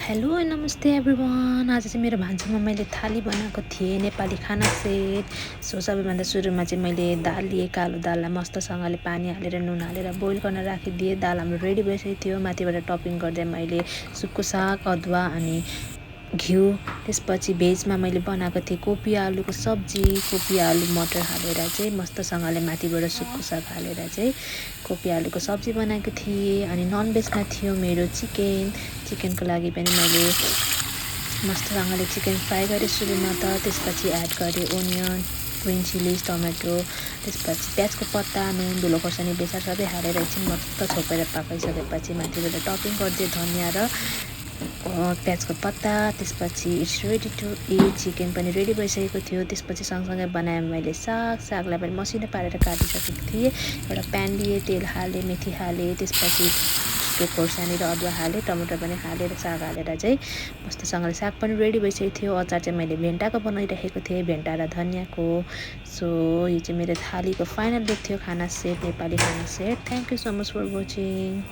Hello नमस्ते everyone. आज चाहिँ मेरो भान्सामा मैले थाली बनाएको थिएँ, नेपाली खाना सेट। सबैभन्दा सुरुमा चाहिँ मैले दाल लिएँ, कालो दाललाई मस्तसँगले पानी हालेर नुन हालेर बोइल गर्न राखिदिएँ। दाल हाम्रो रेडी भइसकेको थियो। माथिबाट टपिङ गर्दै मैले सुक्खु साग, अदुवा अनि घिउ। त्यसपछि भेजमा मैले बनाएको थिएँ कोपी आलुको सब्जी, कोपी आलु मटर हालेर चाहिँ मस्तसँगले माथिबाट सुक्खु साग हालेर चाहिँ कोपी आलुको सब्जी बनाएको थिएँ। अनि नन भेजमा थियो मेरो चिकनको लागि पनि मैले मस्तसँगले चिकन फ्राई गरेँ सुरुमा त। त्यसपछि एड गरेँ ओनियन, ग्रिन चिलिज, टमेटो, त्यसपछि प्याजको पत्ता, नुन, धुलो खोर्सानी, बेसार सबै हालेर एकछिन मस्त छोपेर पाकाइसकेपछि माथिबाट टपिङ गरिदिएँ धनिया र प्याजको पत्ता। त्यसपछि it's ready to eat. Chicken पनि रेडी भइसकेको थियो। त्यसपछि सँगसँगै बनाएँ मैले सागलाई पनि मसिनो पारेर काटिसकेको थिएँ। एउटा प्यान लिएँ, तेल हालेँ, मेथी हालेँ, त्यसपछि खोर्सानी र अदुवा हालेँ, टमाटर पनि हालेर साग हालेर चाहिँ मस्तसँगले साग पनि रेडी भइसकेको थियो। अचार चाहिँ मैले भेन्टाको बनाइराखेको थिएँ, भेन्टा र धनियाँको। सो यो चाहिँ मेरो थालीको फाइनल लुक थियो, खाना सेट, नेपाली खाना set. Thank you so much for watching.